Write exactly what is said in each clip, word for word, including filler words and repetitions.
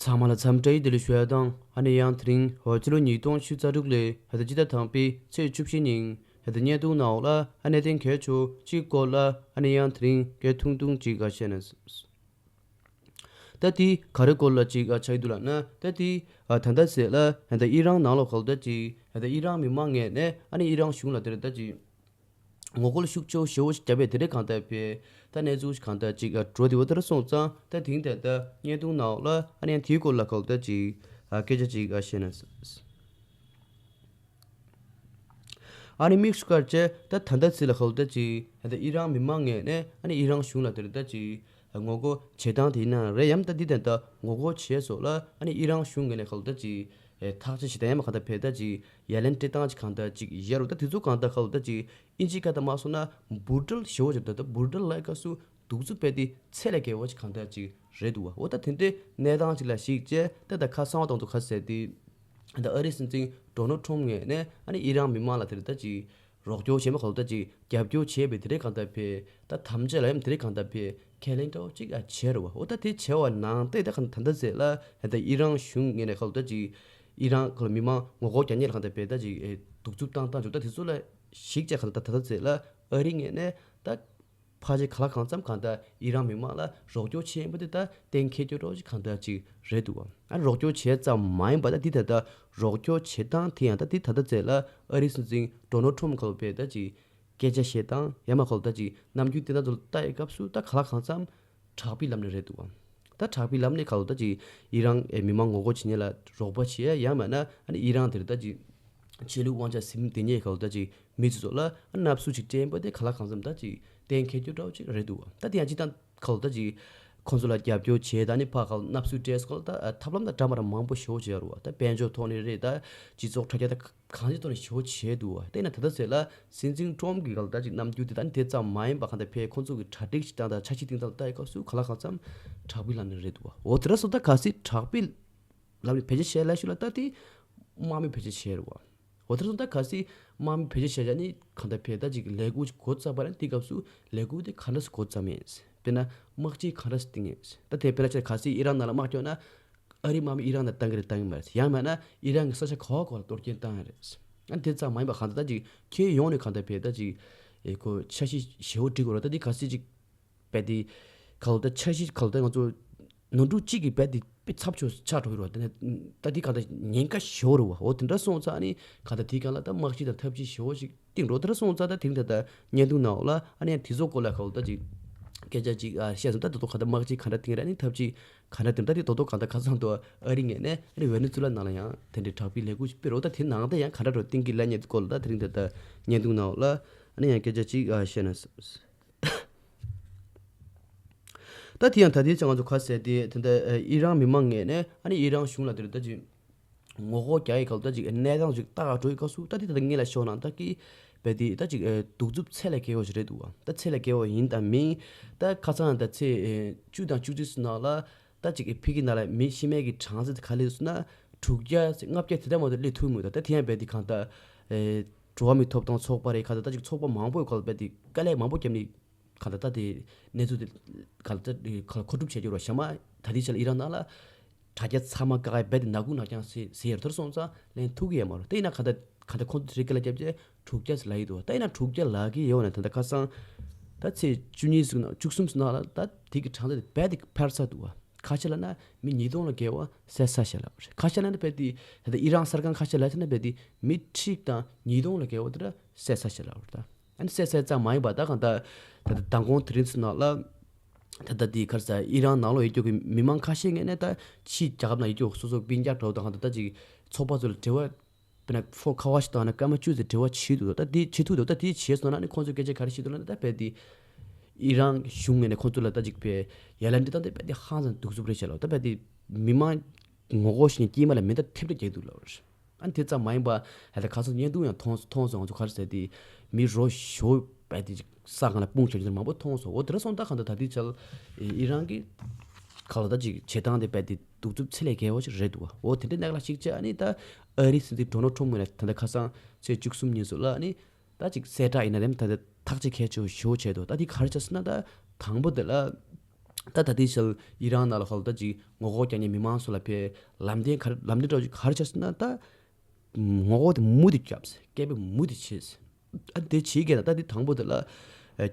ཚང་མ་ལ་འཚམས་འདྲི་བདེ་ལེགས་ཞུ་ཡ་དང་། ཨ་ནི་ཡང་དེ་རིང་འོ་ཕྱི་ལོ་ཉིས་སྟོང་ཆུ་ཚ་དྲུག་ལོའི་ཧ་ད་སྤྱི་ཟླ་དང་པའི་ཚེས་བཅུ་བཞི་ཉིན་ཧ་ད་བརྙན་ཐུང་ནང་ལ་ཨ་ནི་གནད་དོན་གལ་ཆེ་གཅིག་སྐོར་ལ་ཨ་ནི་ཡང་དེ་རིང་སྐད་ཐུང་ཐུང་ཅིག་ཨ་བཤད་ན། ད་དེ་ག་རེ་སྐོར་ལ་ཅིག་ཨ་ཆགས་ཀྱི་འདུག་ལབ་ན། ད་དེ་ཨ་ད་ལྟ་ཟེར་ལ་ཧ་ད་ཨི་རན་ནང་ལ་ག་ལ་ད་ཅིག་ཧ་ད་ཨི་རན་མི་མང་ངོས་ནས་ཨ་ནི་ཨི་རན་གཞུང་ལ་དེ་རེད་ད་ཅིག་ངོ་རྒོལ་ཤུགས་ཆེ་བོ་ཞེ་བོ་ཞིག་བརྒྱབ་པའི་དེ་འདྲའི་གང་ལྟར་བས་ད་གནས་ཚུལ་ཞིག་གང་ལྟར་ཅིག་འགྲོ་དེ་བ་དེ་འདྲ་སོང་ཙང་། ད་དེང་དེ་ལྟར་བརྙན་ཐུང་ནང་ལ་ཨ་ནི་ཡང་དེའི་སྐོར་ལ་ག་ལ་ད་ཅིག་ཨ་སྐད་ཆ་ཅིག་ཨ་བཤད་ན། ཨ་ནི་དམིགས་སུ་བཀར་བྱས་ད་ད་ལྟ་ཚེ་ལ་ག་ལ་ད་ཅིག་ད་ཨི་རན་མི་མང་ངོས་ནས་ཨ་ནི་ཨི་རན་གཞུང་ལ་དེ་འདྲ་ད་ཅིག་ངོ་རྒོལ་བྱེད་སྟངས་དེ་ཡིན་ན་རེད་ཡམ། ད་འདི་དེ་ལྟར་ངོ་རྒོལ་བྱས་སོགས་ལ་ཨ་ནི་ཨི་རན་གཞུང་ངོས་ནས་ག་ལ་ད་ཅིག་ཐག་གཅོད་བྱེད་སྟངས་ཡང་མ་གང་ལྟར་བས་ད་ཅིག་ཡ་ལན་སྤྲད་སྟངས་ཅིག་གང་ལྟར་ཅིག་ཡོད་རེད། ད་དེ་ཚོ་གང་ལྟར་ག་ལ་ད་ཅིག་ཨིན་ཇི་སྐད་དུ་མ་སོང་ན་བུ་ཊལ་ཞེ་བོ་ཅིག་རེད། ད་བུ་ཊལ་ལབ་སྐབས་སུ་གདུག་རྩུབ་དཔེ་དེ་ཚད་ལས་བརྒལ་བ་ཅིག་གང་ལྟར་ཅིག་རེད་འདུག་བ། འོ་ད་དེ་འདྲའི་གནས་སྟངས་ཅིག་ལ་གཞིགས་བྱས་ད་ད་ཁ་གསང་བ་དང་དུ་ཁ་གསལ་ཏེ་ད་ཨ་རིའི་སྲིད་འཛིན་ཌོ་ནལ་ཊམ་ངོས་ནས་ཨ་ནི་ཨི་རན་མི་མང་ལ་དེ་རེད་ད་ཅིག་རོགས་སྐྱོར་བྱས་མ་ག་ལ་ད་ཅིག་རྒྱབ་སྐྱོར་བྱས་པའི་དེ་འདྲའི་གང་ལྟར་བས་ད་དམ་བཅའ་ལ་ཡང་དེ་འདྲའི་གང་ལྟར་བས་ཁས་ལེན་འདྲ་བོ་ཅིག་ཨ་བྱས་རེད་བ། འོ་ད་དེ་བྱས་བ་ནང་བལྟས་ད་གང་ད་ལྟ་ཟེར་ལ་ད་ཨི་རན་གཞུང་ངོས་ནས་ག་ལ་ད་ཅིག་ཨི་རན་ག་ལ་མི་མང་ངོ་རྒོལ་རྒྱག་མཁན་ལ་གང་ལྟར་བས་ད་ཅིག་ཨེ་གདུག་རྩུབ་བཏང་སྟངས་འཇུག་ད་དེ་ཚོ་ལ་གཞིགས་བྱས་གང་ལྟར་ད་ད་ལྟ་ཟེར་ལ་ཨ་རི་ངོས་ནས་ད་ཕལ་ཆེར་གང་ལ་གང་འཚམ་གང་ལྟར་ཨི་རན་མི་མང་ལ་རོགས་སྐྱོར་བྱེད་ཡིན་པ་དེ་ད་གཏན་འཁེལ་རྒྱུ་འདྲ་བོ་ཅིག་གང་ལྟར་ཅིག་རེད་འདུག་བ། ཨ་རོགས་སྐྱོར་བྱས་ཙམ་མ་ཡིན་པ་ད་འདི་ད་ལྟ་རོགས་སྐྱོར་བྱེད་སྟངས་དེ་ཡང་ད་འདི་ད་ལྟ་ཚེ་ལ་ཨ་རིའི་སྲིད་འཛིན་ཌོ་ནལ་ཊམ་ག་ལ་བས་ད་ཅིག་སྐད་ཆ་བཤད་སྟངས་ཡང་མ་ག་ལ་ད་ཅིག་ནམ་རྒྱུན་དེ་ད་ཚོ་ལ་ལྟ་ཡི་སྐབས་སུ་ད་གང་ལ་གང་འཚམ་དྲག་པོའི་ལམ་ནས་རེད་འདུག་བ། ད་དྲག་པོའི་ལམ་ནས་ག་ལ་ད་ཅིག་ཨི་རན་ཨེ་མི་མང་ངོ་རྒོལ་བྱེད་མཁན་ལ་རོགས་པ་བྱེད་ཡ་ཡང་མིན་ན་ཨ་ནི་ཨི་རན་དེར་ད་ཅིག་ཆོས་ལུགས་དབང་ཆ་ཟིན་དེ་ཉིད་ག་ལ་ད་ཅིག་མི་ཚོ་ལ་ཨ་ནི་བསུ་ཅིག་སྤྲད་པ་དེ་གང་ལ་གང་འཚམ་ད་ཅིག་གཏན་འཁེལ་རྒྱུ་འདྲ་བོ་ཅིག་རེད་འདུག་བ། ད་དེ་ཡང་ཅི་ལྟར་ག་ལ་ད་ཅིག་ཁོང་ཚོ་ལ་རྒྱབ་སྐྱོར་བྱས་ད་ནི་ཕ་ག་ལ་བསུ་སྤྲད་སྐོར་ད་ཨ་ཐབས་ལམ་ད་འདྲ་མ་འདྲ་མང་པོ་ཞེ་བོ་བྱས་རུ་བ། ད་དཔལ་འབྱོར་ཐོག་ནས་རེད། ད་སྤྱི་ཚོགས་དྲ་རྒྱ་ད་གང་ཅི་ཐོག་ནས་ཞེ་བོ་བྱས་འདུག་བ། དེ་ན་ད་ལྟ་ཟེར་ལ་སྲིད་འཛིན་ཊམ་གྱི་ག་ལ་ད་ཅིག་རྣམ་འགྱུར་དེ་ད་ནི་དེ་ཙམ་མ་ཡིན་པ་གང་ལྟར་བས་ཁོང་ཚོ་གི་གྲ་སྒྲིག་བྱེད་སྟངས་དང་འཆར་གཞི་བཏིང་སྟངས་ལ་ལྟ་ཡི་སྐབས་སུ་གང་ལ་གང་འཚམ་དྲག་པོའི་ལམ་ནས་རེད་འདུག་བ། འོ་དེ་འདྲ་སོང་ད་གལ་སྲིད་དྲག་པོའི་ལམ་ནས་བེད་སྤྱོད་བྱས་ལ་ཞུ་ལ་ད་དེ་དམག་མི་བེད་སྤྱོད་བྱས་རེད་བ། འོ་དེ་སོང་ད་གལ་སྲིད་དམག་མི་བེད་སྤྱོད་བྱས་ཡ་ནི་གང་ལྟར་བས་ད་ཅིག་ལས་འགུལ་ཅིག་འགོ་བརྩམས་པ་ན་དེ་སྐབས་སུ་ལས་འགུལ་དེ་ག་འདྲ་སེ་འགོ་བརྩམས་ཡིན། དཔེར་ན་དམག་སྤྱི་ག་འདྲ་སེ་བཏིང་ཡིན། ད་དེ་དཔེར་ན་ཆ་གལ་སྲིད་ཨི་རན་ནང་ལ་དམག་རྒྱག་ན་ཨ་རིའི་དམག་མི་ཨི་རན་ནང་བཏང་གི་རེད་བཏང་གི་མ་རེད། ཡང་མིན་ན་ཨི་རན་གྱི་ས་ཆ་ག་བ་ག་བ་ལ་གཏོར་སྐྱོན་བཏང་ཡ་རེད། ཨ་དེ་ཙམ་མ་ཡིན་པ་གང་ལྟར་ད་ཅིག་ཁྱོན་ཡོངས་ནས་གང་ལྟར་བས་ད་ཅིག་ཨེ་ཁོ་འཆར་གཞི་ཞེ་བོ་སྒྲིག་དགོས་རེད། ད་དེ་གལ་སྲིད་ཅིག་རྦད་དེ་ག་ལ་ད་འཆར་གཞི་ག་ལ་ད་ང་ཚོ་ནོར་འཁྲུལ་གཅིག་གིས་རྦད་དེ་དཔེ་ཚབས་ཆེ་ཆགས་འགྲོ་གི་རེད་བ། དེ་ནས་ད་དེ་གང་ལྟར་ཉེན་ཁ་ཞེ་བོ་རེད་བ། འོ་དེ་འདྲ་སོང་ཙང་ཨ་ནི་གང་ལྟར་དེའི་སྒང་ལ་ད་དམག་སྤྱི་དང་འཐབ་ཇུས་ཞེ་བོ་ཞིག་བཏིང་འགྲོ་དེ་འདྲ་སོང་ཙང་ད་དེང་ད་ལྟ་བརྙན་ཐུང་ནང་ལ་ཨ་ནི་དེ་ཚོ་སྐོར་ལ་ག་ལ་ད་ཅིག་སྐད་ཆ་ཅིག་ཨ་བཤད་སོང་། ད་ད་དུང་གང་ལྟར་དམག་སྤྱི་ག་འདྲ་བཏིང་རེད། ཨ་ནི་འཐབ་ཇུས་ག་འདྲ་བཏིང་རེད། ཨ་ནི་ད་དུང་གང་ལྟར་ཁ་སང་དུ་ཨ་རི་ངོས་ནས་ཨ་ནི་ཝེ་ནེ་ཛུ་ལ་ནང་ལ་ཡང་དེ་འདྲའི་དྲག་པོའི་ལས་འགུལ་ཞིག་སྤེལ་རོགས། ད་དེ་ནང་ད་ཡང་ག་འདྲ་རོ་བཏིང་གི་ལབ་མཁན་སྐོར་ལ་ད་དེ་རིང་ད་ལྟ་བརྙན་ཐུང་ནང་ལ་ཨ་ནི་ཡང་སྐད་ཆ་ཅིག་ཨ་བཤད་ན། ད་དེ་ཡང་ད་ལྟའི་ཆ་ང་ཚོ་ཁ་གསལ་ཏེ་དེ་འདྲ་ཨི་རན་མི་མང་ངོས་ནས་ཨ་ནི་ཨི་རན་གཞུང་ལ་དེ་རེད་ད་ཅིག་ངོ་རྒོལ་རྒྱག་ཡི་ག་ལ་ད་ཅིག་གནས་སྟངས་ཅིག་ལྟ་ག་འགྲོ་ཡི་སྐབས་སུ་ད་དེ་ད་ལྟ་ངེད་ལ་ཤོག་ན་ད་ཀི་བས་དེ་ད་ཅིག་གདུག་རྩུབ་ཚད་ལས་བརྒལ་བ་ཞིག་རེད་འདུག་བ། ད་ཚད་ལས་བརྒལ་བ་ཡིན་དང་མིན་ད་ཁ་སང་ད་ཚེས་བཅུ་དང་བཅུ་གཅིག་ནང་ལ་ད་ཅིག་ཕ་གི་ནང་ལ་མི་ཤི་རྨས་ཀྱི་གྲངས་ཚད་ག་ལེ་སོང་ན་དྲུག་བརྒྱ་ལྔ་བརྒྱ་དེ་ལྟར་མ་གཏོགས་སླེབས་ཐུབ་མི་འདུག་ད་དེ་ཡང་བས་དེ་གང་ལྟར་འགྲོ་བ་མིའི་ཐོབ་ཐང་ཚོགས་པ་རེད། གང་ལྟར་ད་ཅིག་ཚོགས་པ་མང་པོའི་སྐོར་བས་དེ་དཀའ་ལས་མང་པོ་བརྒྱབ་ནས། གང་ལྟར་ད་དེ་གནས་ཚུལ་དེ་གང་ལྟར་གང་ལ་མཁོ་སྒྲུབ་བྱས་རྒྱུ་རོ་ཞག་མ་ད་དེ་ཆ་ལ་ཨི་རན་ནང་ལ་དྲ་རྒྱ་ཚང་མ་བཀག་ཡ་རྦད་དེ་ནག་ཁུང་ནག་རྐྱང་ཟེར་ཟེར་ཡར་ཐོར་སོང་ཙང་ལེན་ཐུབ་ཀྱི་ཡོད་མ་རེད། དེ་ཡིན་ན་གང་ལྟར་གང་ལྟར་ཁོང་ཚོ་དེ་རིགས་སྐད་ལ་བརྒྱབ་རྗེས་དྲུག་བརྒྱ་ཙམ་ལབ་ཡི་འདུག་ད་ཡིན་ན་དྲུག་བརྒྱ་ལབ་ཀྱི་ཡོད་ན་ད་ལྟ་ཁ་སང་ད་ཚེས་བཅུ་གཉིས་ཟིག་ན་བཅུ་གསུམ་ཟིག་ནང་ལ་ད་དེ་གི་གྲངས་ཚད་དེ་རྦད་དེ་འཕར་ཚར་འདུག་བ། ཁ་ཤས་ལ་ན་མི་ཉིས་སྟོང་ལ་བརྒལ་བ་བསད་ཚར་ཤག་ལབ་རེད། ཁ་ཤས་ལ་ན་རྦད་དེ་ད་ལྟ་ཨི་རན་གསར་ཁང་ཁ་ཤས་ལ་ན་རྦད་དེ་མི་ཁྲི་དང་ཉིས་སྟོང་ལ་བརྒལ་བ་དེ་འདྲ་བསད་ཚར་ཤག་ལབ་རེད་ད། ཨ་ནི་བསད་བསད་ཙམ་མ་ཡིན་པ་ད་གང་ལྟར་ད་ལྟ་མདང་དགོང་དེ་རིང་ཚོ་ནང་ལ་ད་ལྟ་དེའི་ཁར་ས་ཨི་རན་ནང་ལོགས་ཡོད་རྒྱུ་གི་མི་མང་ཁ་ཤས་ངོས་ནས་ད་ཕྱིའི་རྒྱལ་ཁབ་ནང་ཡོད་རྒྱུ་སོ་སོ་སྤུན་ཀྱག་འདྲ་བོ་དང་གང་ལྟར་ད་ཅིག་ཚོགས་པ་ཚོ་ལ་འབྲེལ་བ་དཔེར་ན་ཕོན་ཁ་བ་ཞིག་བཏང་ན་སྐར་མ་བཅུ་ཙམ་འབྲེལ་བ་བྱེད་འདུག་ད་དེ་བྱེད་ཐུབ་འདུག་ད་དེ་བྱས་སོང་ན་ནི་ཁོང་ཚོས་སྐད་ཆ་ག་རེ་བཤད་འདུག་ལབ་ན་ད་རྦད་དེ་ཨི་རན་གཞུང་ངོས་ནས་ཁོང་ཚོ་ལ་ད་ཅིག་པའི་ཡ་ལན་འདི་ད་འདི་རྦད་དེ་ཧང་སང་གདུག་རྩུབ་རེད་བྱས་ལ་ད་རྦད་དེ་མི་མང་ངོ་རྒོལ་བྱེད་མཁན་དཀྱིལ་མ་ལ་མེ་མདའ་ཐེབས་ཐེབས་རྒྱག་འདུག་ལབ་རེད། ཨ་ནི་དེ་ཙམ་མ་ཡིན་པ་ཧ་ད་ཁ་སང་བརྙན་ཐུང་ཡང་མཐོང་མཐོང་སོང་། ང་ཚོ་ག་རེ་ཟེར་དེ་མི་རོ་ཞོ་བས་དེ་ཅིག་ས་སྒང་ལ་སྤུངས་བྱས་ཡོད་མང་པོ་མཐོང་སོང་། འོ་དེ་འདྲ་སོང་ད་གང་ལྟར་ད་ལྟའི་ཆར་ཨི་རན་གྱི་ག་ལ་ད་ཅིག་བྱེད་སྟངས་དེ་རྦད་དེ་གདུག་རྩུབ་ཚད་ལས་བརྒལ་བ་ཞིག་རེད་འདུག་བ། འོ་དེ་འདྲའི་གནས་ལ་གཞིགས་བྱས་ཨ་ནི་ད་ཨ་རིའི་སྲིད་འཛིན་ཌོ་ནལ་ཊམ་ངོས་ནས་ད་ལྟ་ཁ་སང་ཚེས་བཅུ་གསུམ་ཉིན་སོགས་ལ་ཨ་ནི་ད་ཅིག་གསལ་བསྒྲགས་ཡིན་ན་རེད་ད་ལྟ་ཐག་གཅོད་གལ་ཆེ་བོ་ཞེ་བོ་བྱས་འདུག་ད་དེ་ག་རེ་བྱས་ཟེར་ན་ད་དང་པོ་དེ་ལ། ད་ད་ལྟའི་ཆར་ཨི་རན་ནང་ལ་ཧོལ་ད་ཅིག་ངོ་རྒོལ་རྒྱག་མཁན་མི་མང་ཚོ་ལ་ཕེ་ལམ་སྟོན་ག་རེ་ལམ་སྟོན་འདྲ་བོ་ཅིག་ག་རེ་བྱས་ཟེར་ན། ད་ངོ་རྒོལ་དེ་མུ་མཐུད་བརྒྱབ། སྐད་འབོད་མུ་མཐུད་བྱས། ཨ་ནི་དེ་བྱེད་མཁན་ད་ལྟ་དེ་དང་པོ་དེ་ལ་ཨ་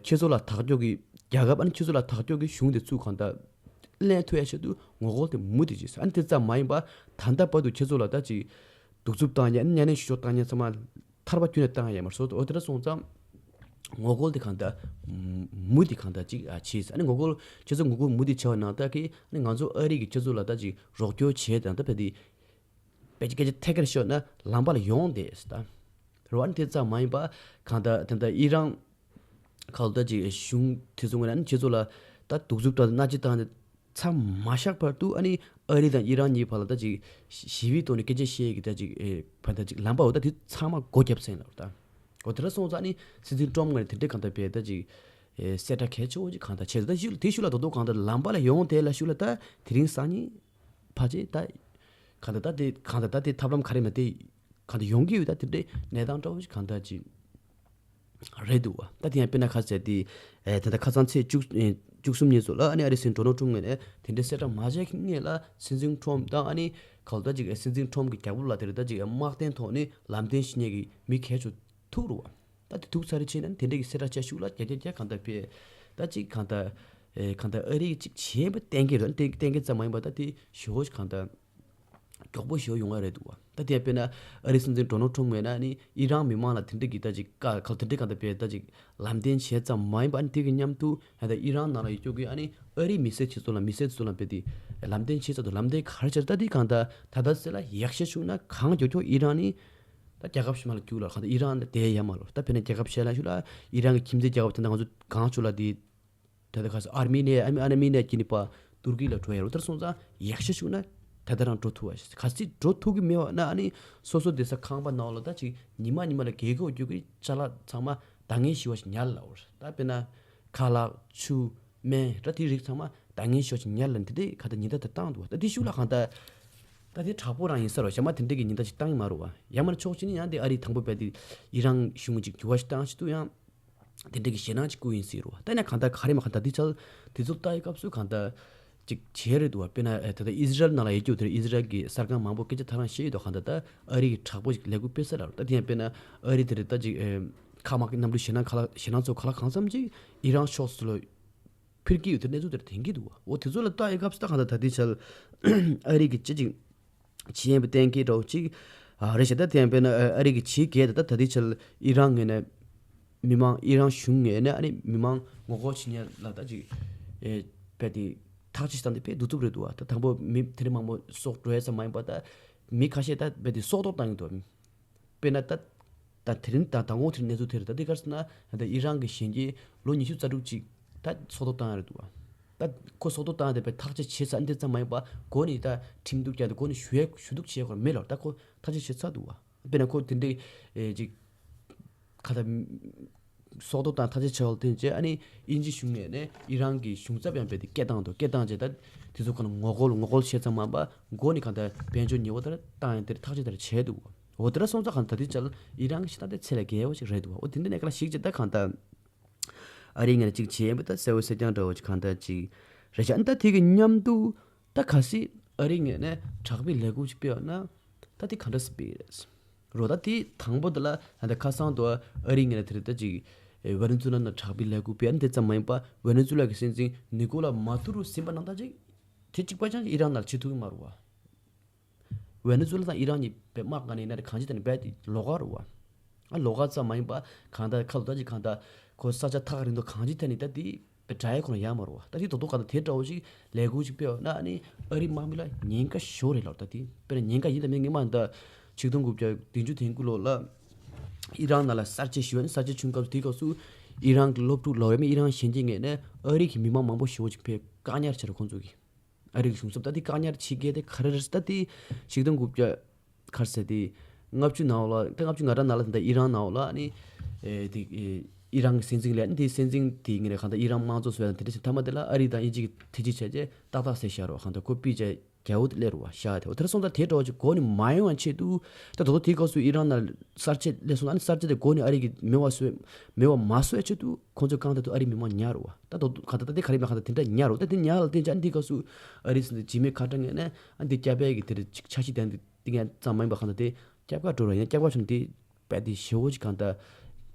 ཁྱེད་ཚོ་ལ་དག་སྐྱོ་གི་རྒྱལ་ཁབ། ཨ་ནི་ཁྱེད་ཚོ་ལ་དག་སྐྱོ་གི་གཞུང་དེ་ཚུགས་གང་ལྟར་ལེན་ཐུབ་ཡ་ཆེད་དུ་ངོ་རྒོལ་དེ་མུ་མཐུད་བྱས། ཨ་ནི་དེ་ཙམ་མ་ཡིན་པ་ད་ལྟ་བར་དུ་ཁྱེད་ཚོ་ལ་ད་ཅིག་གདུག་རྩུབ་བཏང་མཁན། ཨ་ནི་གཉའ་གནོན་བཤུ་གཞོག་བཏང་མཁན་ཚང་མ་ཐར་པ་ཁྱོན་ནས་བཏང་ཡ་མ་རེད་སོ། འོ་དེ་འདྲ་སོང་ཙང་ངོ་རྒོལ་དེ་གང་ལྟར་མུ་མཐུད་གང་ལྟར་ཅིག་ཨ་བྱས། ཨ་ནི་ངོ་རྒོལ་ཁྱེད་ཚོ་ངོ་རྒོལ་མུ་མཐུད་བྱས་པ་ནང་ལྟར་གི། ཨ་ནི་ང་ཚོ་ཨ་རི་གིས་ཁྱེད་ཚོ་ལ་ད་ཅིག་རོགས་སྐྱོར་བྱས། ད་ལྟ་བར་དུ་དཔེ་ཆ་སྐད་ཆ་ཐད་ཀར་ཤོད་ན་ལམ་པ་ལ་ཡོང་བསྡད་ད་རོ། ཨ་ནི་དེ་ཙམ་མ་ཡིན་པ་གང་ལྟར་ད་ལྟ་ཨི་རན་ཁ་ལོ་ད་ཅིག་གཞུང་དེ་ཚོ་ངོས་ནས་ཨ་ནི་ཁྱེད་ཚོ་ལ་ད་གདུག་རྩུབ་དང་མནར་གཅོད་བཏང་ནས་མཚམས་མ་བཞག་བར་དུ། ཨ་ནི་ཨ་རི་དང་ཨི་རན་གཉིས་བར་ལ་ད་ཅིག་ཞི་ཞི་བའི་ཐོག་ནས་སྐད་ཆ་བཤད་ཀྱི་ད་ཅིག་ཨེ་བར་ད་ཅིག་ལམ་པ་འོ་ད་དེ་ཚང་མ་སྒོ་བརྒྱབ་ཟིན་ལ་རོ། ད་འོ་དེ་འདྲ་སོང་ཙང་ཨ་ནི་སྲིད་འཛིན་ཀྲོམ་ངོས་ནས་དེ་འདྲའི་གང་ལྟར་བས་ད་ཅིག་ཨེ་གསལ་བསྒྲགས་གལ་ཆེ་བོ་ཅིག་གང་ལྟར་བྱས། ད་ཞུ་དེ་ཞུ་ལ་ད་དུང་གང་ལྟར་ལམ་པ་ལ་ཡོང་བསྡད་ལ་ཞུ་ལ། ད་དེ་རིང་སང་ཉིན་ཕལ་ཆེར་ད་གང་ལྟར་ད་དེ་གང་ལྟར་ད་དེ་ཐབས་ལམ་ག་རེ་མ་དེ་གང་ལྟར་ཡོང་གི་ཡོད། ད་དེ་འདྲའི་གནས་སྟངས་འདྲ་བོ་ཞིག་གང་ལྟར་ཅིག་རེད་འདུག་བ། ད་དེ་ཡང་དཔེར་ན་ཁ་ཟེར་དེ་ཨེ་ད་ལྟ་ཁ་སང་ཚེས་བཅུ་ཨེ་བཅུ་གསུམ་ཉིན་སོགས་ལ་ཨ་ནི་ཨ་རིའི་སྲིད་འཛིན་ཌོ་ནལ་ཊམ་ངོས་ནས་དེ་འདྲའི་གསལ་བསྒྲགས་མ་བྱས་ཀྱི་སྔོན་ལ་སྲིད་འཛིན་ཊམ་དང་ཨ་ནི་གང་ལྟར་ཅིག་སྲིད་འཛིན་ཊམ་གྱི་རྒྱབ་ལོགས་ལ་དེ་རེད། ད་ཅིག་དམག་དོན་ཐོག་ནས་ལམ་སྟོན་ཞུ་མཁན་གྱི་མི་གལ་ཆེ་ཐུག་རུ་བ། ད་དེ་ཐུག་ཚར་རེ་ཕྱིན་ན་དེ་འདྲའི་གི་གསལ་བསྒྲགས་བྱས་ཤུགས་ལ་རྒྱ་རྒྱ་རྒྱ་གང་ལྟར་བས། ད་ཅིག་གང་ལྟར་ཨེ་གང་ལྟར་ཨ་རི་གི་ཅིག་བྱས་པ་གཏན་འཁེལ་རེད། གཏན་གཏན་འཁེལ་ཙམ་མ་ཡིན་པ་ད་དེ་ཞེ་པོ་ཞིག་གང་ལྟར་མགྱོགས་པོ་ཞེ་པོ་ཡོང་ཡ་རེད་འདུག་བ། ད་དེ་དཔེར་ན་ཨ་རིའི་སྲིད་འཛིན་ཌོ་ནལ་ཊམ་ངོས་ན་ནི་ཨི་རན་མི་མང་ལ་དེ་འདྲ་གི་ད་ཅིག་བཀའ་ཁག་དེ་འདྲ་གང་ལྟར་བས་ད་ཅིག་ལམ་སྟོན་བྱས་ཙམ་མ་ཡིན་པ། ཨ་ནི་དེ་གི་མཉམ་དུ་ད་ལྟ་ཨི་རན་ནང་ལ་ཡོད་རྒྱུ་གི་ཨ་ནི་ཨ་རིའི་མི་སེར་ཆེ་ཚོ་ལ་མི་སེར་ཚོ་ལ་བས་དེ་ལམ་སྟོན་བྱས་ཙམ་དུ་ལམ་སྟོན་ག་རེ་བྱས། ད་དེ་གང་ལྟར་ད་ལྟ་ཟེར་ལ་ཡག་ཤོས་བྱུང་ན་གང་མགྱོགས་མགྱོགས་ཨི་རན་ནི་ད་རྒྱལ་ཁབ་ཕྱི་མ་ལ་རྒྱུགས་ལ་གང་ལྟར་ཨི་རན་ལ་བསྡད་ཡ་མ་རོ། ད་དཔེར་ན་རྒྱལ་ཁབ་གཞན་ལ་ཞུ་ལ་ཨི་རན་གི་ཁྱིམ་མཚེས་རྒྱལ་ཁབ་དེ་འདྲ་ང་ཚོ་གང་ཆུ་ལ་དེ། ད་ལྟ་ཁ་སང་ཨར་མི་ནི་ཡ། ཨ་མི་ཨ་ནི་མི་ནི་ཡ་སྐྱིད་ནི་པ་ཏུར་ཀི་ལ་འགྲོ་ཡ་རུ་ལྟར་སོང་ཙང་ཡག་ཤོས་བྱུང་ན་ད་ལྟ་རང་འགྲོ་ཐུབ་པ་ཞིག་གལ་སྲིད་འགྲོ་ཐུབ་ཀྱི་མེད་པ་ན་ཨ་ནི་སོ་སོ་སྡོད་ས་ཁང་པ་ནང་ལ་ད་ཅིག་ཉི་མ་ཉི་མ་ལ་རྒྱལ་སྒོ་རྒྱུག་གི་ཅ་ལག་ཚང་མ་ད་ངན་ཞི་བ་ཞིག་ཉར་ལ་འོར། ད་དཔེར་ན་ཁ་ལག་ཆུ་སྨན་ར་དེ་རིགས་ཚང་མ་ད་ངན་ཞི་བ་ཞིག་ཉར་ལ་འདི་འདྲའི་ག་ད་ཉིན་ད་ད་བཏང་འདུག་ད་དེ་ཤུགས་ལ་གང་ད་ད་དེ་དྲག་པོ་རང་ཡིན་ས་རོ། ཞྭ་མ་དེ་འདྲའི་གི་ཉིན་ད་ཞིག་བཏང་གི་མ་རུ་བ། ཡང་མ་ཕྱོགས་གཅིག་ནི་ཡང་དེ་ཨ་རིའི་དང་པོ་བས་དེ་ཨི་རན་གཞུང་གི་ཅིག་འགྱུར་བ་ཞིག་བཏང་ཞིག་ཏུ་ཡང་དེ་འདྲ་གི་ཞེད་སྣང་ཅིག་བསྐུལ་ཡིན་སྲིད་རོ། ད་ཡིན་ན་གང་ལྟར་ག་རེ་མ་གང་ལྟར་འདི་ཚོ་དེ་ཚོ་ལྟ་ཡི་སྐབས་སུ་གང་ལྟར་ཅིག་བྱས་རེད་འདུག་བ། དཔེར་ན་ཨེ་ད་ལྟ་ཨི་ཟི་རལ་ནང་ལ་ཡོད་རྒྱུ་དེར་ཨི་ཟི་རལ་གི་གསར་ཁང་མང་པོ་སྐད་ཆ་ཐག་རང་བཤད་ཡོད་དོ། གང་ལྟར་ད་ཨ་རི་གི་དྲག་པོ་ཅིག་ལས་འགུལ་སྤེལ་ས་ལ་རོ། ད་དེ་ཡང་དཔེར་ན་ཨ་རི་དེ་རེད། ད་ཅིག་ཨེ་ཁ་མ་གི་གནམ་གྲུ་ཞེད་སྣང་ག་ལ་ཞེད་སྣང་ཚོ་ག་ལ་གང་འཚམ་ཅིག་ཨི་རན་ཕྱོགས་སུ་ལ་འཕུར་གྱི་ཡོད་དེ་གནས་ཚུལ་དེར་དྲན་གྱི་འདུག་བ། འོ་དེ་ཚོ་ལ་ལྟ་ཡི་སྐབས་སུ་ད་གང་ལྟར་ད་ལྟའི་ཆར་ཨ་རི་གི་ཅི་ཅིག་བྱེད་ཡན་པའི་གཏན་འཁེལ་འདྲ་བོ་ཅིག་ཨ་རེད་ཤག་ད་དེ་ཡང་དཔེར་ན་ཨ་རི་གི་བྱེད་གལ་ད་ད་ལྟའི་ཆར་ཨི་རན་ངོས་ནས་མི་མང་ཨི་རན་གཞུང་ངོས་ནས་ཨ་ནི་མི་མང་ངོ་རྒོལ་བྱེད་མཁན་ལ་ད་ཅིག་ཨེ་དཔེ་དེ་ཐག་གཅོད་བཏང་སྟེ་དཔེ་གདུག་རྩུབ་རེད་འདུག་བ། ད་དང་པོ་མི་དེ་རིང་མང་པོ་སྲོག་འགྲོ་ཡ་ཙམ་མ་ཡིན་པ་ད་མི་ཁ་ཤས་ད་དཔེ་དེ་སྲོག་ཐོག་བཏང་གི་འདུག་དཔེར་ན་ད་ད་དེ་རིང་ད་དང་པོ་དེ་རིང་གནས་ཚུལ་དེར་ད་འདི་གར་སོང་ན་ད་ཨི་རན་གྱི་གཞོན་སྐྱེས་ལོ་ཉི་ཤུ་རྩ་དྲུག་ཅིག་ད་སྲོག་ཐོག་བཏང་ཡ་རེད་འདུག་བ། ད་ཁོ་སྲོག་ཐོག་བཏང་ཡ་དེ་དཔེ་ཐག་གཅོད་བྱས་ཚར་འདི་ཙམ་མ་ཡིན་པ་མགོ་ནས་ད་ཁྲིམས་གཏུག་རྒྱག་དེ་མགོ་ནས་ཞུ་ཡ་ཞུ་གཏུག་བྱས་ཁོ་མེད་ལ་ད་ཁོ་ཐག་གཅོད་བྱས་ཚར་འདུག་བ། དཔེར་ན་ཁོ་དེ་འདྲའི་ཨེ་ཅིག་ག་ད་སྲོག་ཐོག་བཏང་ཐག་གཅོད་བྱས་བ་དེ་རྗེས་ཨ་ནི་དབྱིན་ཇི་གཞུང་ནས་ནས་ཨི་རན་གྱི་གཞུང་ཚབ་ཡང་རྦད་དེ་སྐད་བཏང་འདུག་སྐད་བཏང་རྗེས་ད་དེ་ཚོ་ག་ན་ངོ་རྒོལ་ངོ་རྒོལ་བྱས་ཙམ་མ་པ་མགོ་ནས་གང་ལྟར་དཔལ་འབྱོར་ཉེ་བོ་ལྟར་བཏང་ཡང་དེར་ཐག་གཅོད་ལྟར་བྱས་འདུག་འོ་དེ་འདྲ་སོང་ཙང་གང་ལྟར་དེ་ཅལ་ཨི་རན་གྱི་ཤ་སྟག་དེ་ཚད་ལས་བརྒལ་བ་ཞིག་རེད་འདུག་འོ་དེ་འདྲ་ནས་ག་ལ་ཞིག་ཅིག་ད་གང་ལྟར་ཨ་རིའི་ངོས་ནས་ཅིག་བྱས་ཡིན་པ་ད་གསལ་བོ་གསལ་རྐྱང་འདྲ་བོ་ཅིག་གང་ལྟར་ཅིག་རེད་ཤག་ཨ་ནི་ད་དེ་གི་མཉམ་དུ་ད་གལ་སྲིད་ཨ་རིའི་ངོས་ནས་དྲག་པོའི་ལས་འགུལ་ཅིག་སྤེལ་བ་ན་ད་དེ་ག་འདྲ་སེ་སྤེལ་རེད། རོ་ད་དེ་དང་པོ་དེ་ལ་ད་ཁ་སང་དུ་ཨ་རིའི་ངོས་ནས་དེ་རེད་ད་ཅིག་ཝེ་ནེ་ཛུ་ལ་ནང་དྲག་པོའི་ལས་འགུལ་སྤེལ་ཨ་ནི་དེ་ཙམ་མ་ཡིན་པ་ཝེ་ནེ་ཛུ་ལ་གི་སྲིད་འཛིན་ནི་ཀོ་ལ་མ་ཏུ་རུ་ཟིན་པ་ནང་ད་ཅིག་དེ་གཅིག་པ་ཅང་ཨི་རན་ནང་ལ་བྱེད་ཐུབ་ཀྱི་མ་རེད་བ། ཝེ་ནེ་ཛུ་ལ་དང་ཨི་རན་གཉིས་པའི་དམག་སྒང་ནས་ཡིན་ན་རེད་གང་ཅི་དང་ནི་རྦད་དེ་ལོགས་ཀ་རེད་བ། ཨ་ལོགས་ཀ་ཙམ་མ་ཡིན་པ་གང་ལྟར་ཁ་ལོ་ད་ཅིག་གང་ལྟར་ཁོ་ས་ཆ་ཐག་རིང་དུ་གང་ཅི་ཐད་ནས་ད་དེ་པའི་དྲ་ཡ་ཁོ་ན་ཡ་མ་རུ་བ། ད་དེ་རྡོག་རྡོག་ག་ད་དེ་འདྲ་བོ་ཞིག་ལས་འགུལ་ཞིག་སྤེལ་བ་ན་ཨ་ནི་ཨ་རིའི་དམག་མི་ལ་ཉེན་ཁ་ཞོ་རེད་ལབ་ད་དེ་དཔེར་ན་ཉེན་ཁ་ཡིན་ལ་མིན་ངེས་མ་ད་ཆིག་སྟོང་དགུ་བརྒྱ་བདུན་ཅུ་དོན་དགུ་ལོ་ལ་ཨི་རན་ནང་ལ་གསར་བརྗེ་ཞུ་བ་ནི་གསར་བརྗེ་བྱུང་སྐབས་དེའི་སྐབས་སུ་ཨི་རན་གྱི་སློབ་ཕྲུག་ལོ་ཡ་མི་ཨི་རན་གཞོན་སྐྱེས་ངེས་ནས་ཨ་རི་གི་མི་མང་མང་པོ་ཞོ་ཅིག་ཕེབས་བཀག་ཉར་བྱས་རེད་ཁོང་ཚོ་གིས། ཨ་རི་གི་གཞུང་ཚབ་ད་དེ་བཀག་ཉར་བྱེད་མཁན་དེ་ག་རེ་རེད་ཟེར་ད་དེ་ཆིག་སྟོང་དགུ་བརྒྱ་ག་རེ་ཟེར་དེ་ལྔ་བཅུ་ནང་ལ་ད་ལྔ་བཅུ་ང་གྲངས་ནང་ལ་ད་ཨི་རན་ནང་ལ་ཨ་ནི་ཨེ་དེ་ཨེ་ཨི་རན་གྱི་སྲིད་འཛིན་ལས་ཨ་ནི་དེ་སྲིད་འཛིན་དེ་ངེད་རེད་གང་ལྟར་ཨི་རན་དམངས་གཙོ་ཟེར་བ་དེ་འདྲ་ཞིག་མཐའ་མ་དེ་ལ་ཨ་རི་དང་དབྱིན་ཇི་གི་ཐེ་ཇུས་བྱས་རྗེས་ཏག་ཏག་ཟེར་བཞག་རོགས་གང་ལྟར་ཁོ་ཕུད་བྱས་ རྒྱལ་པོ་དེ་སླེབས་རེད་བ། ཤར་དེ་འོ་དེར་སོང་ཙང་དེ་འདྲ་བ་ཅིག་མགོ་ནས་མ་ཡོང་བ་ཆེད་དུ། ད་དོ་དོ་དེའི་སྐབས་སུ་ཨི་རན་ནང་གསར་བརྗེ་སླེབས་སོང་ཙང་ཨ་ནི་གསར་བརྗེ་དེ་མགོ་ནས་ཨ་རི་གི་མེད་པ་བཟོས། མེད་པ་མ་བཟོས་ཆེད་དུ་ཁོང་ཚོས་གང་ལྟར་དུ་ཨ་རི་མི་མང་ཉར་རེད་བ། ད་དོ་དོ་གང་ལྟར་ད་དེ་ག་རེ་མེད་གང་ལྟར་དེ་འདྲ་ཉར་རེད་བ། ད་དེ་ཉར་ལ་བརྟེན་ཅིག་ཨ་ནི་དེའི་སྐབས་སུ་ཨ་རི་སི་འཇིགས་མེད་ཁ་བྲལ་ངོས་ནས་ཨ་ནི་དེ་སྐྱབས་པའི་གི་དེར་ཅིག་འཆར་གཞི་དེ་འདི་ཏིང་ཡང་ཙམ་མ་ཡིན་པ་གང་ལྟར་དེ་སྐྱབས་ཁ་འགྲོ་ར་ཡིན་སྐྱབས་ཁ་བྱུང་དེ། དཔེ་དེ་ཞེ་བོ་ཅིག་གང་ལྟར་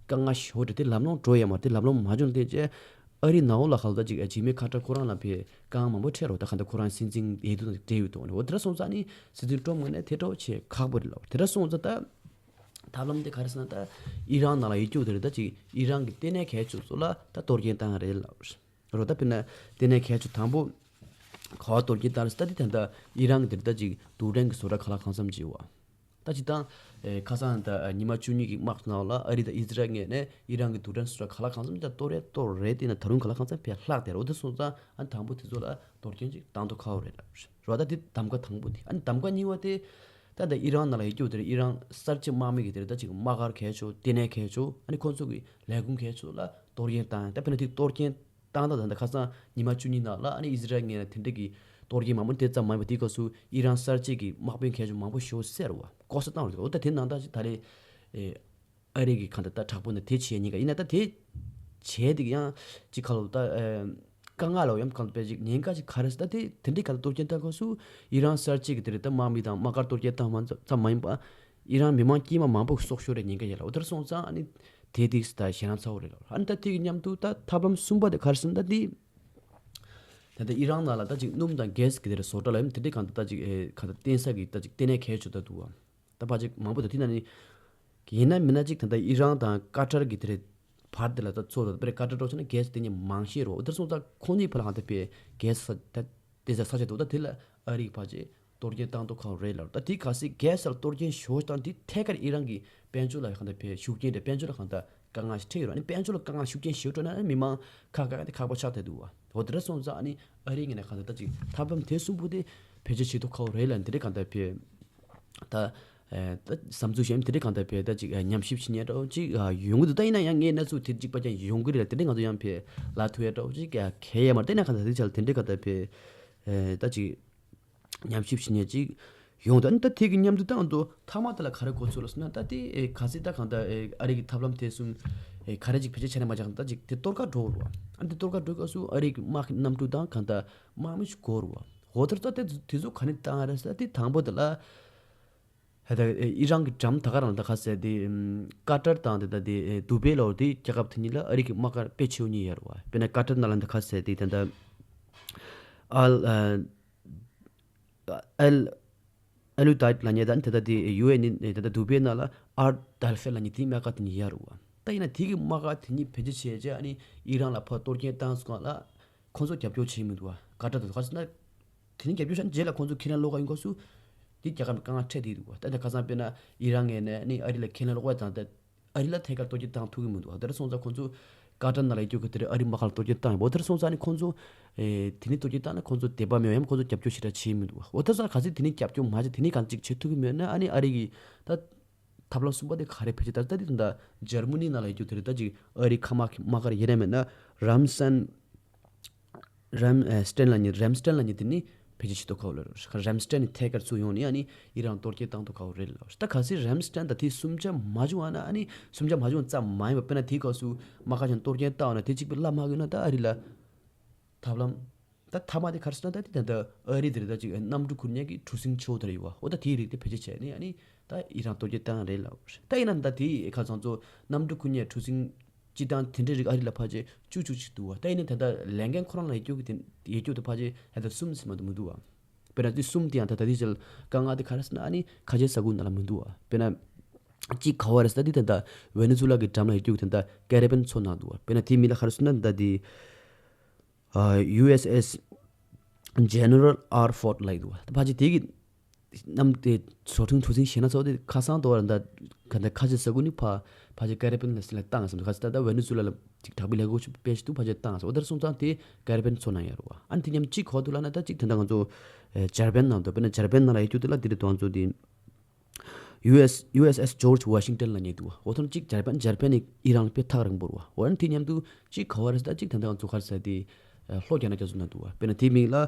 དཀའ་ངལ་ཞེ་བོ་འདྲ་དེ་ལམ་ལྷོང་འགྲོ་ཡ་མ་རེད། དེ་ལམ་ལྷོང་མ་བྱུང་ལ་བརྟེན་བྱས་ཨ་རི་ནང་ལོགས་ལ་གང་ལྟར་ཅིག་འཇིགས་མེད་ཁ་བྲལ་ཁོ་རང་ལ་ཕའི་དཀའ་ངལ་མང་པོ་འཕྲད་རོགས། ད་གང་ལྟར་ཁོ་རང་སྲིད་འཛིན་འོས་བསྡུ་དང་འབྲེལ་ཡོད་དོ་ནས་འོ་དེ་འདྲ་སོང་ཙང་ནི་སྲིད་འཛིན་ཀྲོམ་ངོས་ནས་དེ་འདྲ་བོ་བྱེད་ཁག་པོ་རེད་ལབ། དེ་འདྲ་སོང་ཙང་ད་ཐབས་ལམ་དེ་ག་རེ་ཟེར་ན་ད་ཨི་རན་ནང་ལ་ཡོད་རྒྱུ་དེ་རེད། ད་ཅིག་ཨི་རན་གི་ལྟེ་གནས་གལ་ཆེ་ཚོ་ལ་ད་གཏོར་སྐྱོན་བཏང་ཡ་རེད་ལབ་རོགས། ད་དཔེར་ན་ལྟེ་གནས་གལ་ཆེ་དང་པོ་ག་བ་གཏོར་སྐྱོན་བཏང་རེད་ཟེར་ད་དེ་ད་ལྟ་ཨི་རན་གི་དེ་རེད། ད་ཅིག་རྡུལ་ཕྲན་གི་བཟོ་གྲྭ་ག་ལ་གང་འཚམ་ཅིག་ཡོད་བ། ད་སྤྱིར་བཏང་། ཨེ། ཁ་སང་ད་ཉི་མ་བཅུ་གཉིས་ཀྱི་དམག་ནང་ལ་ཨ་རི་དང་ཨི་ཟི་རལ་ངོས་ནས་ཨི་རན་གྱི་རྡུལ་ཕྲན་སོགས་ག་ལ་གང་འཚམ་ད་གཏོར་རེད་གཏོར་རེད། དེ་ན་ད་རུང་ག་ལ་གང་འཚམ་ཕར་ལྷག་བསྡད་རེད། འོ་དེ་སོང་ཙང་ཨ་དང་པོ་དེ་ཚོ་ལ་གཏོར་སྐྱོན་ཅིག་བཏང་ཐུབ་ཁག་པོ་རེད་ལབ་རེད་བ། ད་དེ་གདམ་ག་དང་པོ་དེ། ཨ་ནི་གདམ་ག་གཉིས་པ་དེ་ད་ད་ཨི་རན་ནང་ལ་ཡོད་རྒྱུ་དེ་རེད། ཨི་རན་གསར་བརྗེ་དམག་མི་གི་དེ་རེད། ད་ཅིག་དམག་སྒར་གལ་ཆེ་ལྟེ་གནས་གལ་ཆེ་ཨ་ནི་ཁོང་ཚོ་གི་ལས་ཁུངས་གལ་ཆེ་ལ་གཏོར་སྐྱོན་བཏང་། ད་དཔེར་ན་དེ་གཏོར་སྐྱོན་བཏང་སྟངས་ད་ལྟ་ཁ་སང་ཉི་མ་བཅུ་གཉིས་ནང་ལ་ཨ་ནི་ཨི་ཟི་རལ་ངོས་ནས་དེ་འདྲ་གི་གཏོར་སྐྱོན་མང་པོ་དེ་ཙམ་མ་ཡིན་པ་དེའི་སྐབས་སུ་ཨི་རན་གསར་བརྗེ་གི་དམག་དཔོན་གལ་ཆེ་མང་པོ་ཞེ་པོ་བསད་རེད་བ། ལྐོག་ཟ་བཏང་རེད། འོ་ད་དེ་ནང་ད་ཅིག་ད་རེས་ཨེ་ཨ་རི་གི་གང་ལྟར་ད་དྲག་པོ་ནས་དེ་བྱས་ཉེན་ཁ་ཡིན་ན་ད་དེ་བྱས་དེ་གི་ཡང་ཅིག་ག་ལ་ད་ཨེ་དཀའ་ངལ་ལ་ཡང་གང་ལྟར་དཔེ་ཅིག་ཉེན་ཁ་ཅིག་ག་རེ་ཟེར་ད་དེ་དེ་འདྲའི་ག་ལ་གཏོར་སྐྱོན་བཏང་སྐབས་སུ་ཨི་རན་གསར་བརྗེ་གི་དེ་རེད། ད་དམག་མི་དང་དམག་སྒར་གཏོར་སྐྱོན་བཏང་མ་ཙམ་མ་ཡིན་པ། ཨི་རན་མི་མང་དཀྱུས་མ་མང་པོ་སྲོག་ཤོར་རེད། ཉེན་ཁ་ཡོད་ལ། འོ་དེར་སོང་ཙང་ཨ་ནི་དེ་དེ་ད་ཞེད་སྣང་ཚ་བོ་རེད་ལ། ཨ་ནི་ད་དེ་གི་མཉམ་དུ་ད་ཐབས་ལམ་གསུམ་པ་དེ་ག་རེ་ཟེར་ན་ད་དེ། ད་ལྟ་ཨི་རན་ནང་ལ་ད་ཅིག་སྣུམ་དང་གྷེ་སི་གི་དེ་རེད་བཟོ་གྲྭ་ལ་ཡོད་དེ་འདྲའི་གང་ལྟར་ད་ཅིག་ཨེ་གང་ལྟར་བརྟེན་ས་གི་ད་ཅིག་ལྟེ་གནས་གལ་ཆེ་ད་འདུག་བ། ད་ཕལ་ཆེར་མང་པོ་ད་དེ་ན་ནི། ཡིན་ན་མིན་ན་ཅིག་ད་ལྟ་ཨི་རན་དང་ཀ་ཏར་གི་དེ་རེད། བར་དེ་ལ་ད་ཚོ་ད་པེ་ཀ་ཏར་འགྲོ་ཆ་ན་གྷེ་སི་དེ་ཉིད་མང་ཤས་རེད། འོ་དེར་སོང་ཙང་ཁོང་གཉིས་བར་ལ་གང་ལྟར་པེ་གྷེ་སི་ས་ད། དེ་ཚ་ས་ཆ་འདུག་ད་དེ་ལ་ཨ་རིའི་ཕར་ཆེ་གཏོར་སྐྱོན་བཏང་ཐུབ་ཁག་རེད་ལབ། ད་དེ་གལ་སྲིད་གྷེ་སར་གཏོར་སྐྱོན་ཞེ་པོ་བཏང་དེ་ཐད་ཀར་ཨི་རན་གྱི་དཔལ་འབྱོར་ལ་གང་ལྟར་ཕན་ཤུགས་རྐྱེན་རེད། དཔལ་འབྱོར་ལ་གང་ལྟར་དཀའ་ངལ་ཞིག་འཕྲད་ཡོད་རེད། ཨ་ནི་དཔལ་འབྱོར་ལ་དཀའ་ངལ་ཤུགས་རྐྱེན་ཞེ་པོ་འཕྲད་ན་ཨ་ནི་མི་མང་ཁག་ཁག་དེ་ཁག་པོ་ཆགས་བསྡད་འདུག་བ། འོ་དེ་འདྲ་སོང་ཙང་ཨ་ནི་ཨ་རིའི་ངོས་ནས་གང་ལྟར་ད་ཅིག་ཐབས་ལམ་དེ་གསུམ་པོ་དེ་བེད་སྤྱོད་བྱེད་ཐུབ་ཁག་རེད་ལབ། དེ་འདྲ་གང་ལྟར་ཕན་ད། ཨེ། ད་བསམ་ཚུལ་གཞན་དེ་འདྲ་གང་ལྟར་ཕན་ད་ཅིག་ཨེ་ཉམས་ཞིབ་བྱེད་མཁན་འདྲ་བོ་ཅིག་ཨ་ཡོང་གི་འདུག་ད་ཡིན་ན་ཡང་ངའི་གནས་ཚུལ་དེ་གཅིག་པ་ཀྱང་ཡོང་གི་རེད་ལ། དེ་འདྲ་ང་ཚོ་ཡང་ཕན་ལ་ཐུག་ཡ་འདྲ་བོ་ཅིག་ཨ་གལ་ཡ་མ་རེད། དེ་ན་གང་ལྟར་དེ་ཆ་ལ་དེ་འདྲ་གང་ལྟར་ཕན་ཨེ་ད་ཅིག་ཉམས་ཞིབ་བྱེད་མཁན་ཅིག་ཡོང་འདུག་ཨ་ནི་ད་དེ་གི་མཉམ་དུ་ད་ང་ཚོ་མཐའ་མ་དེ་ལ་ག་རེ་གོ་ཚུལ་ལ་སོང་ན་ད་དེ་ཨེ་གལ་སྲིད་ད་གང་ལྟར་ཨེ་ཨ་རི་གི་ཐབས་ལམ་དེ་གསུམ་ཨེ་ག་རེ་ཅིག་བེད་སྤྱོད་བྱས་ན་མ་བྱས་གང་ལྟར་ཅིག་དེ་གཏོར་ཁ་འགྲོ་རུ་བ། ཨ་ནི་དེ་གཏོར་ཁ་འགྲོ་སྐབས་སུ་ཨ་རི་གི་དམག་གི་གནམ་གྲུ་དང་གང་ལྟར་དམག་མི་ཞིག་དགོས་རུ་བ། འོ་དེར་ད་དེ་དེ་ཚོ་ག་ནས་བཏང་རེད་ཟེར་དེ་དང་པོ་དེ་ལ། ཧེ་ད་ཨི་རན་གྱི་འགྲམ་ད་ག་རང་ད་ག་ཟེར་དེ་ཀ་ཏར་དང་དེ་ད་དེ་དུ་བྷེ་ལོ་དེ་རྒྱལ་ཁབ་དེ་གཉིས་ལ་ཨ་རི་གི་དམག་སྒར་དཔེ་ཆེ་བོ་གཉིས་ཡོད་རེད་བ། དཔེར་ན་ཀ་ཏར་ནང་ལ་ད་ག་ཟེར་དེ་ད་ད་ཨལ་ཨལ་ཨལ་ཨུ་དཱད་ལབ་མཁན་དང་དེ་ད་དེ་ཡུ་ཨེ་ཨེན་དེ་ད་དུ་བྷེ་ནང་ལ་ཨལ་དཱལ་ཧེ་ལབ་མཁན་དེའི་དམག་སྒར་དེ་གཉིས་ཡོད་རེད་བ། ད་ཡིན་ན་དེ་གི་དམག་སྒར་དེ་གཉིས་བེད་སྤྱོད་བྱས་རྗེས་ཨ་ནི་ཨི་རན་ལ་ཕར་གཏོར་སྐྱོན་བཏང་སོང་ལ། ཁོང་ཚོ་རྒྱབ་སྐྱོར་བྱེད་མི་འདུག་བ། ཀ་ཏར་དང་ག་ཟེར་ན། དེ་ནི་རྒྱབ་སྐྱོར་བྱས་ན་རྗེས་ལ་ཁོང་ཚོ་ཁས་ལེན་ལོག་ག་ཡོང་སྐབས་སུ། དེ་རྒྱལ་ཁབ་དཀའ་ངལ་འཕྲད་བསྡད་འདུག་བ། ད་ལྟ་ཁ་སང་དཔེར་ན་ཨི་རན་ངོས་ནས་ནི་ཨ་རི་ལ་ཁས་ལེན་ལོག་པ་དང་ད། ཨ་རི་ལ་ཐད་ཀར་གཏོར་སྐྱོན་བཏང་ཐུབ་ཀྱི་མི་འདུག་བ། དེ་འདྲ་སོང་ཙང་ཁོང་ཚོ་ཀ་ཏར་ནང་ལ་ཡོད་རྒྱུ་གི་དེ་རེད། ཨ་རི་དམག་སྒར་ལ་གཏོར་སྐྱོན་བཏང་ཡོད་པ། དེ་འདྲ་སོང་ཙང་ནི་ཁོང་ཚོ། ཨེ། དེ་ནི་གཏོར་སྐྱོན་བཏང་ན་ཁོང་ཚོ་དད་པ་མེད་པ་ཡང་ཁོང་ཚོ་རྒྱབ་སྐྱོར་ཞེ་དྲག་བྱེད་མི་འདུག་བ། འོ་ད་ས་ག་ཚོད་དེ་ནི་རྒྱབ་སྐྱོར་མ་བྱས་དེ་ནི་གང་ཅིག་བྱེད་ཐུབ་ཀྱི་མེད་ན་ཨ་ནི་ཨ་རི་གི་ད། ཐབས་ལམ་གསུམ་པ་དེ་ག་རེ་བེད་སྤྱོད་ད་ལྟ་དེ་ད་འཇར་མ་ནི་ནང་ལ་ཡོད་རྒྱུ་དེ་རེད། ད་ཅིག་ཨ་རི་མཁའ་དམག་གི་དམག་སྒར་ཡིན་ན་མིན་ན་རམ་སན། རམ་ཨེ་སྟན་ལབ་མཁན། རམ་སྟན་ལབ་མཁན་དེ་ནི་བེད་སྤྱོད་བྱེད་ཐུབ་ཁག་པོ་རེད། རམ་སྟན་ནི་ཐད་ཀར་ཚུར་ཡོང་ནས་ཨ་ནི་ཨི་རན་གཏོར་སྐྱོན་བཏང་ཐུབ་ཁག་པོ་རེད་ལབ། ད་གལ་སྲིད་རམ་སྟན་དང་དེ་གསུམ་ཆ་མ་བྱུང་བ་ན་ཨ་ནི་གསུམ་ཆ་མ་བྱུང་ཙམ་མ་ཡིན་པ་དཔེར་ན་དེའི་སྐབས་སུ་དམག་སྒར་ཆ་གཏོར་སྐྱོན་བཏང་བ་ན་དེ་གཅིག་པུ་བླ་མ་གི་ན་ད་ཨ་རི་ལ་ཐབས་ལམ། ད་མཐའ་མ་དེ་ག་རེ་ཟེར་ན་ད་དེ་ད་ལྟ་ཨ་རི་དེ་རེད། ད་ཅིག་གནམ་གྲུ་ཁུར་མཁན་གྱི་གྲུ་གཟིངས་ཆེ་བོ་དེ་རེད་ཡོད་བ། འོ་ད་དེའི་རིགས་དེ་བེད་སྤྱོད་བྱས་ནས་ཨ་ནི་ད་ཨི་རན་གཏོར་སྐྱོན་བཏང་རེད་ལབ། ད་ཡིན་ན་ད་དེ་ཁ་སང་ཚོ་གནམ་གྲུ་ཁུར་མཁན་གྲུ་གཟིངས་སྤྱི་བཏང་དེ་འདྲའི་རིགས་ཨ་རི་ལ་ཕལ་ཆེར་བཅུ་བཅུ་ཅིག་འདུག་བ། ད་ཡིན་ན་ད་ལྟ་ལས་འགན་ཁོ་རང་ལ་ཡོད་རྒྱུ་གི་དེ་ཡོད་རྒྱུ་དེ་ཕལ་ཆེར་ད་ལྟ་གསུམ་ཟིན་མ་གཏོགས་མི་འདུག་བ། དཔེར་ན་དེ་གསུམ་དེ་ཡང་ད་ད་དེ་ཅིག་དཀའ་ངལ་དེ་ག་རེ་ཟེར་ན་ཨ་ནི་ཁ་ཆེ་ས་ཁུལ་ནང་ལ་མི་འདུག་བ། དཔེར་ན་གཅིག་ག་བ་རེད་ཟེར་ད་དེ་ད་ལྟ་ཝེ་ནེ་ཛུ་ལ་གི་འགྲམ་ལ་ཡོད་རྒྱུ་གི་དེ་ད་ཀེ་རི་བྷི་ཡན་མཚོ་ནང་འདུག་བ། དཔེར་ན་དེའི་མིང་ལ་ག་རེ་ཟེར་ན་ད་དེ། ཨ། ཡུ་ཨེས་ཨེས་ཇེ་ནེ་རལ་ཨར་ཕོར་ཌི་ལབ་ཀྱི་འདུག་བ། ད་ཕལ་ཆེར་དེ་གི་གནམ་དེ་བཟོ་སྐྲུན་གྲུ་གཟིངས་ཞེད་སྣང་ཚ་བོ་དེ་ཁ་སང་དོ་བར་ད་ག་འདྲ་ཁ་ཆེ་ས་ཁུལ་ནི་ཕ་ཕལ་ཆེར་ཀེ་རི་བྷི་ཡན་ལ་སྲིད་ལ་བཏང་སོང་། ཁ་ཆེ་ད་ལྟ་ཝེ་ནེ་ཛུ་ལ་ལ་ཅིག་དྲག་པོའི་ལས་འགུལ་ཞིག་སྤེལ་བཞིན་འདུག་ཕལ་ཆེར་བཏང་སོང་། འོ་དེར་སོང་ཙང་དེ་ཀེ་རི་བྷི་ཡན་མཚོ་ནང་ཡོད་རེད་བ། ཨ་ནི་དེ་མཉམ་གཅིག་གོ་འདུག་ལབ་ན་ད་ཅིག་དེ་འདྲ་ང་ཚོ་ཨེ་འཇར་པན་ནང་འདུག་དཔེར་ན་འཇར་པན་ནང་ལ་ཡོད་རྒྱུ་དེ་ལ་དེ་རེད་དོ། ང་ཚོ་དེ་ཡུ་ཨེས་ཡུ་ཨེས་ཨེས་ཇོརྗ་ཝ་ཤིང་ཊོན་ལབ་མཁན་འདུག་བ། འོ་ཐོན་གཅིག་འཇར་པན་འཇར་པན་ནི་ཨི་རན་ལ་དཔེ་ཐག་རིང་པོ་རེད་བ། འོ་ཨ་ནི་དེ་མཉམ་དུ་གཅིག་ག་བ་རེད་ཟེར་ད་གཅིག་དེ་འདྲ་ང་ཚོ་ག་རེ་ཟེར་དེ་ལྷོ་རྒྱ་ནག་རྒྱ་མཚོ་ནང་འདུག་བ། དཔེར་ན་དེའི་མིང་ལ།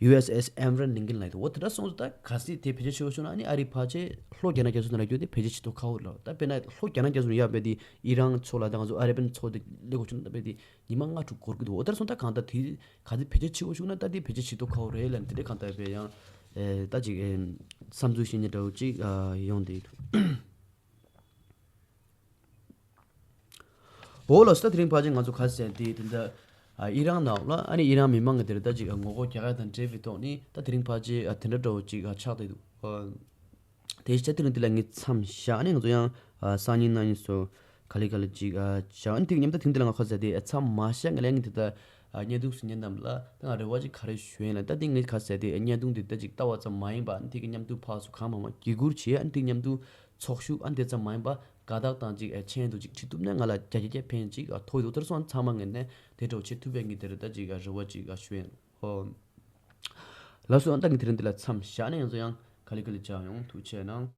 ཡུ་ཨེས་ཨེས་ཨེམ་རན་ལིང་ཀན་ལབ་ཡོད་འདུག་འོ་དེ་འདྲ་སོང་ཙང་ད་གལ་སྲིད་དེ་བེད་སྤྱོད་བྱེད་དགོས་བྱུང་ན། ཨ་ནི་ཨ་རིའི་ཕར་ཆེར་ལྷོ་རྒྱ་ནག་རྒྱ་མཚོ་ནང་ལ་རྒྱུག་དེ་བེད་སྤྱོད་བྱེད་ཐུབ་ཁག་པོ་རེད་ལ། ད་དཔེར་ན་ལྷོ་རྒྱ་ནག་རྒྱ་མཚོ་ནང་ཡར་བལྟས་དེ་ཨི་རན་མཚོ་ལ་ད་ང་ཚོ་ཨ་རེ་བན་མཚོ་དེ་སླེབས་དགོས་བྱུང་ན། ད་དཔེ་དེ་ཉི་མ་ལྔ་དྲུག་འགོར་གྱི་འདུག་འོ་དེ་འདྲ་སོང་ཙང་གང་ལྟར་དེ་གལ་སྲིད་བེད་སྤྱོད་བྱེད་དགོས་བྱུང་ན། ད་དེ་བེད་སྤྱོད་བྱེད་ཐུབ་ཁག་པོ་རེད་ལབ་ནས་དེ་འདྲའི་གང་ལྟར་དཔེ་ཡང་ཨེ་ད་ཅིག་ཨེ་བསམ་ཚུལ་བཤད་མཁན་འདྲ་བོ་ཅིག་ཨ་ཡོང་བསྡད་འདུག་འོ་ལགས་སོ། ད་དེ་རིང་ཕལ་ཆེར་ང་ཚོ་ག་རེ་ཟེར་དེ་དེ་འདྲ་ཨ་ཨི་རན་ནང་ལ། ཨ་ནི་ཨི་རན་མི་མང་གི་དེར་ད་ཅིག་ངོ་རྒོལ་རྒྱག་ཡ་དང་འབྲེལ་བའི་ཐོག་ནས་ད་དེ་རིང་ཕལ་ཆེར་ཨ་དེ་འདྲ་འདྲ་བོ་ཅིག་ཨ་ཆགས་བསྡད་འདུག་ཨ་དེ་བྱས་དེ་རིང་འདི་ལ་ངས་མཚམས་བཞག་ནས། ང་ཚོ་ཡང་ཨ་སང་ཉིན་གནངས་ཉིན་སོགས་ག་ལེ་ག་ལེ་ཅིག་ཨ་བྱ། ཨ་ནི་དེ་མཉམ་དུ་དེ་རིང་འདི་ལ་ང་ག་རེ་ཟེར་དེ་མཚམས་མ་བཞག་ང་ལ་ངས་དེ་ལྟ་ཨ་བརྙན་ཐུང་བཟོ་མཁན་རྣམས་ལ་ད་ང་རེ་བ་ཅིག་ག་རེ་ཞུ་ཡིན་ལ། ད་དེ་ངས་ག་རེ་ཟེར་དེ་བརྙན་ཐུང་དེ་ད་ཅིག་ལྟ་བ་ཙམ་མ་ཡིན་པ། ཨ་ནི་དེ་གི་མཉམ་དུ་ཕར་ཚུར་གང་མང་མང་བརྒྱུད་སྐུར་བྱས། ཨ་ནི་དེ་མཉམ་དུ་ཚོགས་ཞུགས། ཨ་ནི་དེ་ཙམ་མ་ཡིན་པ་དགའ་རྟགས་དང་ཅིག་ཨ་མཆན་དུ་ཅིག་བྲིས་ཐུབ་ན་ང་ལ་བརྒྱ་ཆ་བརྒྱ་ཕན་ཅིག་ཨ་ཐོགས་ཡོད་འདུག་དེར་སོང་ཚང་མ་ངས་ནས་དེ་འདྲ་བོ་བྱེད་ཐུབ་པའི་ངས་དེར་ད་ཅིག་ཨ་རེ་བ་ཅིག་ཨ་ཞུ་ཡིན། ཧོ། ལགས་སོ། ཨ་ནི་ད་ངས་དེ་རིང་འདི་ལ་མཚམས་བཞག་ནས། ང་ཚོ་ཡང་ག་ལེ་ག་ལེ་བྱ་ཡོང་། ཐུགས་རྗེ་གནང་།